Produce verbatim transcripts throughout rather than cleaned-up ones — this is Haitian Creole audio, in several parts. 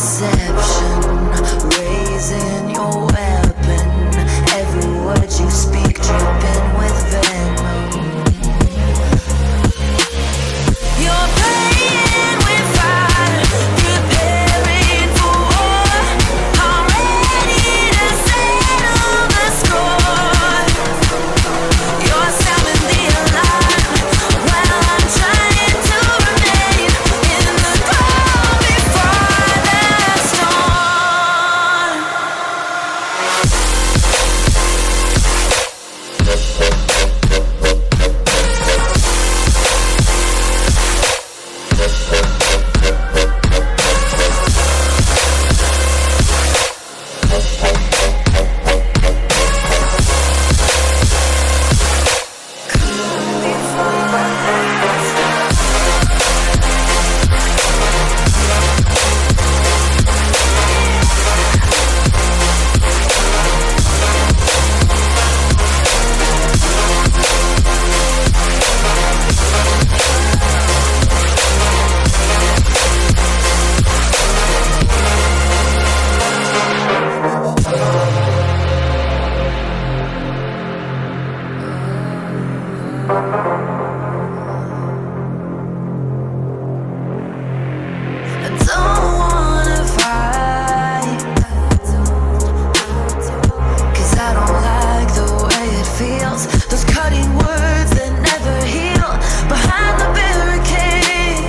Deception, raising your weapon. Every word you speak dripping with venom. You're playing with fire, preparing for war. I'm ready to settle the score. You're sounding the alarm while I'm trying to remain in the calm before the storm. I don't wanna fight, 'cause I don't like the way it feels. Those cutting words that never heal. Behind the barricade,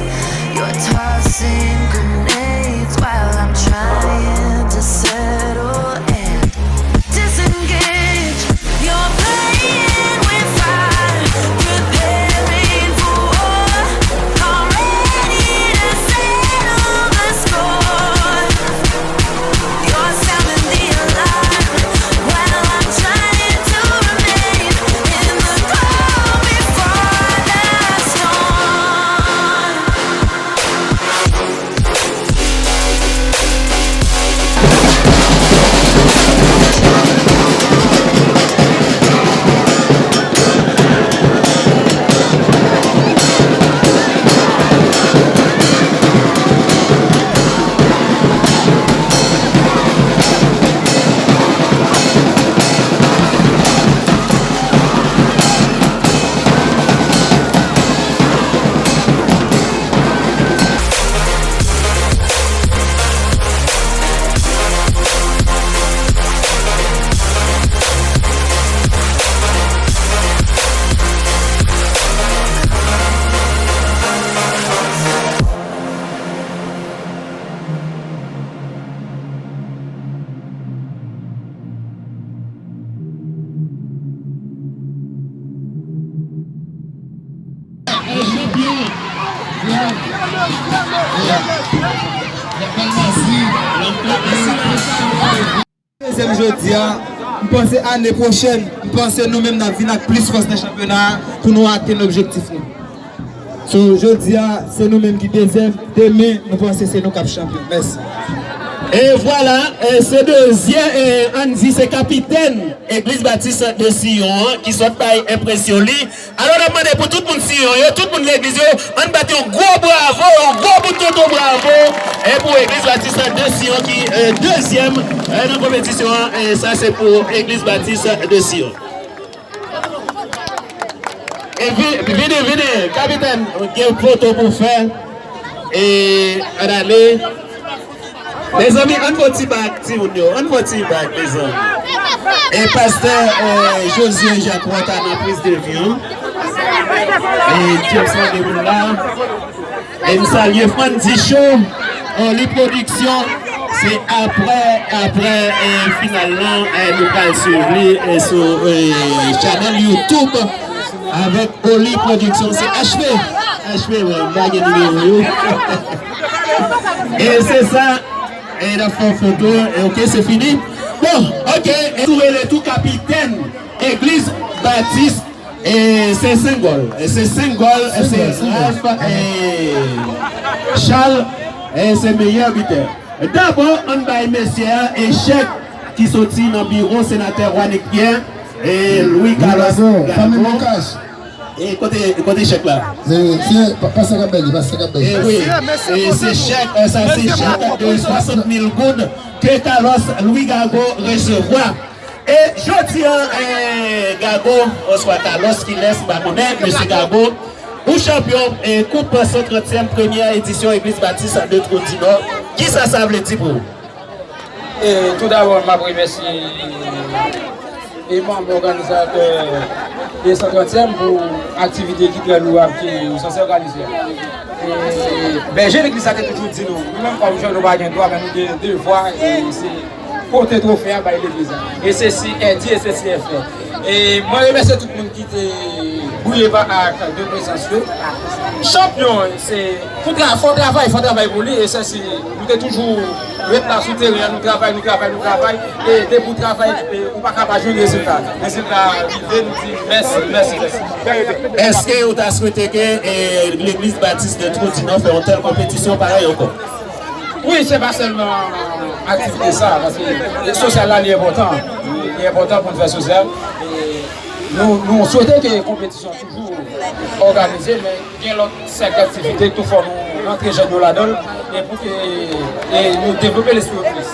you're tossing grenades while I'm trying to settle and disengage. You're playing with fire, preparing for war. I'm ready to settle the score. You're sounding the alarm while I'm trying to remain in the calm before the storm. Dezyèm jodi a, m panse ane pwochèn, m panse nou menm n ap vin ak plis fòs nan chanpyona a pou nou atenn objektif nou. So, jodi a, se nou menm ki dezyèm, demen, nou panse se nou k ap chanpyon. Mèsi. E vwala, e se dezyèm, e ann di se kapitèn Egliz Batis de Siyon an ki sot bay enpresyon li. Alò, n ap mande pou tout moun Siyon yo, tout moun legliz yo, ann bat yon gwo bravo, yon gwo bout tonton bravo, e pou Egliz Batis de Siyon ki, e, dezyèm, e, nan konpetisyon an, e sa se pou Egliz Batis de Siyon. E vi-, vini, vini, kapitèn, gen foto pou fè. E, ann ale. Mezanmi, ann fè yon ti bag, timoun yo. Ann fè yon ti bag, mezanmi. E pastè, e, Josué Jacques Wanta nan priz de vi an. E James Landry la. E m salye Frandy Show, Oli Production. Se apre, apre, e, final lan, e, nou pral swiv li, e, sou, e, channel YouTube avèk Oli Production. Se H P. H P, mwen, m pa gen nimewo yo. E se sa, e n ap fè yon foto, e oke, se fini. Bon, oke, e nou rele tou kapitèn Egliz Batis E se Sengòl. E se Sengòl. E se Sengòl, Sengòl. Ralph, e Charles, e se meyè bitè. Dabò, ann bay mesye a e chèk ki soti nan biwo senatè Wanick Pierre e Louis Carlos Gabo. Gabo, fanmi Bocas. E kote, kote chèk la? Se, se pa- pastè k ap bay li, pastè k ap bay li. E wi, e se chèk, e sa se chèk de swasant mil goud ke Carlos Louis Gago resevwa. E jodi a, e, Gago, oswa Carlos, kilès, m pa konnen, mesye Gago, ou chanpyon, e, koup san trantyèm premyè edisyon Egliz Batis de Twou di Nò. Kisa sa vle di pou ou? E, tou dabò, m ap remèsye e manm òganizatè e san trantyèm pou aktivite ki trè louab ke yo sanse òganize a. E, bèje legliz la te toujou di nou, nou menm kòm jèn, nou pa gen dwa, men nou gen devwa, e se pote twofe a bay legliz la. E se si Èdi, e se si Èfè. E mwen remèsye tout moun ki te brilye pa ak de prezans yo. Chanpyon, se pou tra- fò travay, fò travay pou li, e se si nou te toujou ret la sou teren an, nou travay, nou travay, nou travay, e depi w travay, e ou pa ka pa jwenn rezilta. Rezilta rive, nou di mèsi, mèsi, mèsi. Èske ou ta swete ke, e, Legliz Batis de Twou di Nò fè yon tèl konpetisyon parèy ankò? Wi, se pa sèlman aktivite sa, paske sosyal la li enpòtan. Li enpòtan pou n fè sosyal. E nou, nou swete ke konpetisyon toujou òganize, men gen lòt sèk aktivite tou fò nou rantre jèn yo ladan l, e pou ke e nou devlope lespri yo plis.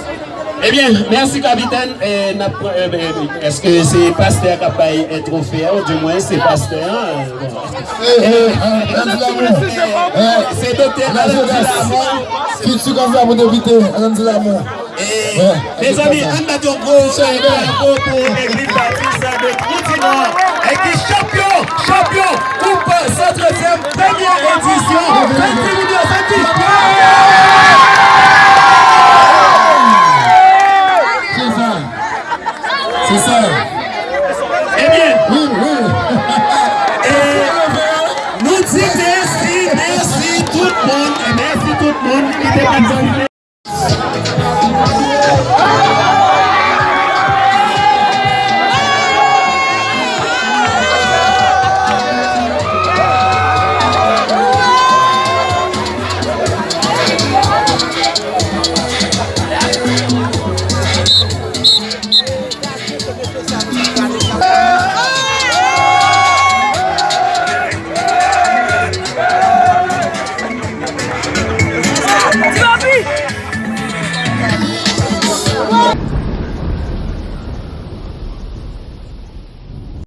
Ebyen, mèsi kapitèn. E, n ap pran, e, e, èske se pastè a k ap bay, e, twofe a, ou di mwen se pastè a? E, e, Randy Lamour. E, se doktè Randy Lamour. Fiti kandida pou depite, Randy Lamour. E, mezanmi, ann bat yon gwo bravo pou Legliz Batis de Twou di Nò, e ki chanpyon, chanpyon koup san trantyèm premyè edisyon. Fè ti videyo, fè ti.